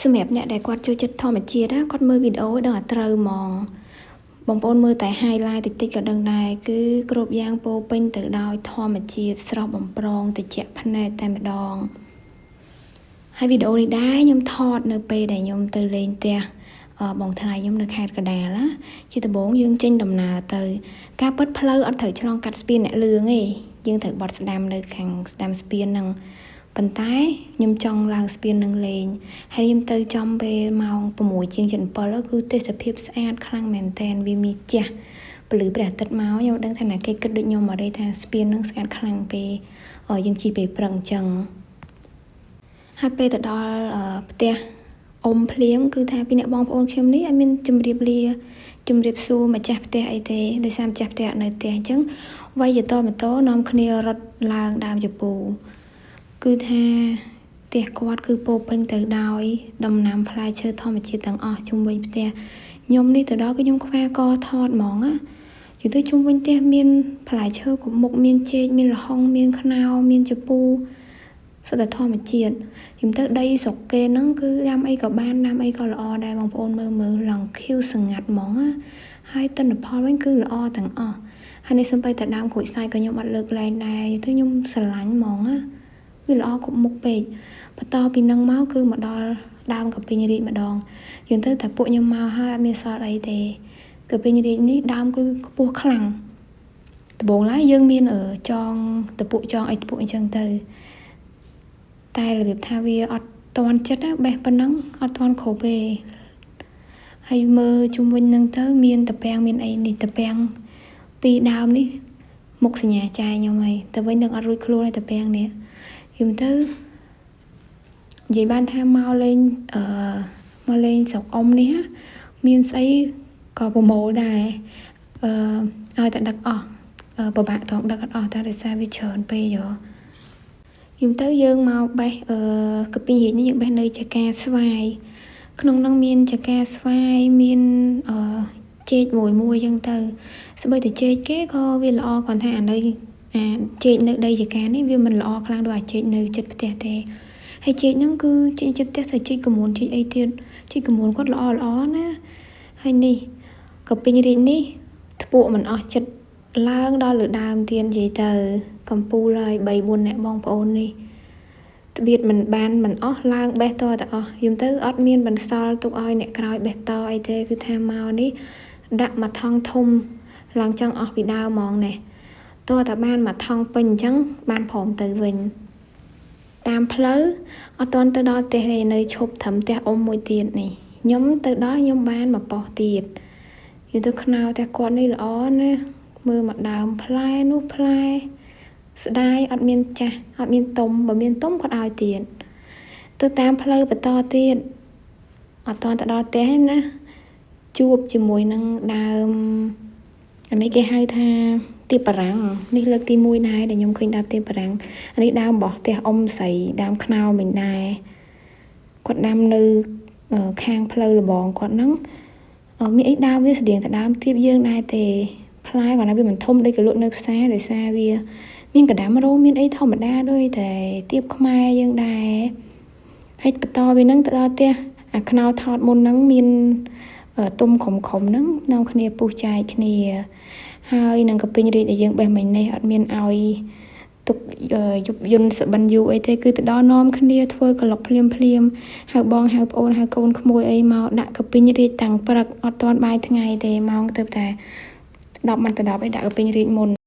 សម្រាប់អ្នកដែលគាត់ចូលចិត្តធម្មជាតិណាគាត់មើលវីដេអូដឹងតែត្រូវហ្មងបងប្អូនមើលតែ highlight តិចតិចក៏ដឹងដែរគឺគ្រប់យ៉ាងពោពេញទៅដោយធម្មជាតិស្រស់បំព្រងតិចភ្នែកតែម្ដងហើយវីដេអូនេះដែរខ្ញុំថតនៅពេលដែលខ្ញុំទៅលេងផ្ទះបងថ្លៃខ្ញុំនៅខេត្តកណ្ដាលណាជាដំបូងយើងចេញដំណើរទៅការពិតផ្លូវអត់ត្រូវឆ្លងកាត់ស្ពានអ្នកលឿងទេយើងត្រូវបត់ស្ដាំនៅខាងស្ដាំស្ពានហ្នឹងប៉ុន្តែខ្ញុំចង់ឡើងស្ពាននឹងលេងហើយខ្ញុំទៅចំពេលម៉ោង6ជាង7គឺទេសភាពស្អាតខ្លាំងមែនតែនវាមានជះពលឺព្រះអាទិត្យមកខ្ញុំដឹងថាណាគេគិតដូចខ្ញុំអត់ទេថាស្ពាននឹងស្អាតខ្លាំងពេលយើងជិះពេលព្រឹកអញ្ចឹងហើយពេលទៅដល់ផ្ទះអ៊ំភ្លាមគឺថាពីអ្នកបងប្អូនខ្ញុំនេះអត់មានជម្រាបលាជម្រាបសួរម្ចាស់ផ្ទះអីទេដោយសារម្ចាស់ផ្ទះអត់នៅផ្ទះអញ្ចឹងវាយតម៉ូតូនាំគ្នារត់ឡើងដើមជពូគឺថាផ្ទះគាត់គឺពោពេញទៅដោយដំណាំផ្លែឈើធម្មជាតិទាំងអស់ជុំវិញផ្ទះខ្ញុំនេះទៅដល់គឺខ្ញុំខ្វះកថតហ្មងណាយូរទៅជុំវិញផ្ទះមានផ្លែឈើគ្រប់មុខមានចេកមានល្ហុងមានខ្នុរមានជពូសុទ្ធតែធម្មជាតិខ្ញុំទៅដីស្រុកគេហ្នឹងគឺដាំអីក៏បានដាំអីក៏ល្អដែរបងប្អូនមើលមើលឡើងខៀវស្ងាត់ហ្មងណាហើយទិន្នផលវិញគឺល្អទាំងអស់ហើយនេះសំបីតែដើមក្រូចសើចក៏ខ្ញុំអត់លើកលែងដែរទៅខ្ញុំស្រឡាញ់ហ្មងណាវាល្អគ្រប់មុខពេកបន្តពីនឹងមកគឺមកដល់ដើមកពីងរាចម្ដងយើងទៅតែពួកខ្ញុំមកហើយអត់មានសល់អីទេកពីងរាជនេះដើមគឺខ្ពស់ខ្លាំងដំបូងឡើយយើងមានចងតពុកចងអីតពុកអញ្ចឹងទៅតែរបៀបថាវាអត់តន់ចិត្តណាបេះប៉ុណ្ណឹងអត់តន់គ្រប់ទេហើយមើលជុំវិញនឹងទៅមានតពាំងមានអីនេះតពាំងពីរដើមនេះមុខសញ្ញាចាយខ្ញុំហើយទៅវិញនឹងអត់រួចខ្លួនទេតពាំងនេះខ្ញុំទៅនិយាយបានថាមកលេងអឺមកលេងស្រុកអ៊ំនេះមានស្អីក៏ប្រមូលដែរអឺឲ្យតែដឹកអស់ពិបាកត្រង់ដឹកអត់អស់តែដោយសារវាច្រើនពេកយោខ្ញុំទៅយើងមកបេះអឺកាពីរាជនេះយើងបេះនៅចកាស្វាយក្នុងនោះមានចកាស្វាយមានអឺចេកមួយមួយអញ្ចឹងទៅស្បីតែចេកគេក៏វាល្អគ្រាន់ថាអានៅអាចេកនៅដីចកានេះវាមិនល្អខ្លាំងដូចអាចេកនៅចិត្តផ្ទះទេហើយចេកហ្នឹងគឺចេកចិត្តផ្ទះស្អីចេកកមួនចេកអីទៀតចេកកមួនគាត់ល្អល្អណាហើយនេះកាពីរាជនេះធ្ពក់មិនអស់ចិត្តឡើងដល់លើដើមទៀតនិយាយទៅកំពូលហើយ3 4នាក់បងប្អូននេះត្បៀតមិនបានមិនអស់ឡើងបេះតតែអស់យំទៅអត់មានបន្សល់ទុកឲ្យអ្នកក្រោយបេះតអីទេគឺថាមកនេះដាក់មួយថង់ធំឡើងចង់អស់ពីដើមហ្មងនេះតតែបានមួយថង់ពេញអញ្ចឹងបានព្រមទៅវិញតាមផ្លូវអត់ទាន់ទៅដល់ផ្ទះទេនៅឈប់ត្រឹមផ្ទះអ៊ំមួយទៀតនេះខ្ញុំទៅដល់ខ្ញុំបានមកប៉ោះទៀតយូរទៅខ្នោផ្ទះគាត់នេះល្អណាស់មើលមកដើមផ្លែនោះផ្លែស្ដាយអត់មានចាស់អត់មានទុំបើមានទុំគាត់ឲ្យទៀតទៅតាមផ្លូវបន្តទៀតអត់ទាន់ទៅដល់ផ្ទះទេណាជួបជាមួយនឹងដើមអានេះគេហៅថាទៀបបារាំងនេះលើកទី1ដែរដែលខ្ញុំឃើញដើមទៀបបារាំងអានេះដើមរបស់ផ្ទះអ៊ំស្រីដើមខ្នោមិញដែរគាត់ដាំនៅខាងផ្លូវលបងគាត់ហ្នឹងមានអីដើមវាស្តៀងតែដើមទៀបយើងដែរទេផ្លែគាត់ថាវាមិនធំដូចកលក់នៅផ្សារដោយសារវាមានកដាំរោមានអីធម្មតាដូចតែទៀបខ្មែរយើងដែរហើយបន្តវាហ្នឹងទៅដល់ផ្ទះអាខ្នោថតមុនហ្នឹងមានទុំខំខំហ្នឹងនាំគ្នាពុះចែកគ្នាហើយនឹងកពីងរាជដែលយើងបេះមិញនេះអត់មានឲ្យទុកយប់យន្តសបិនយូរអីទេគឺទៅដល់នាំគ្នាធ្វើក្លុកភ្លាមភ្លាមហៅបងហៅប្អូនហៅកូនក្មួយអីមកដាក់កពីងរាជតាំងព្រឹកអត់ទាន់បាយថ្ងៃទេម៉ោងទៅតែ10មិនទៅ10អីដាក់កពីងរាជមុន។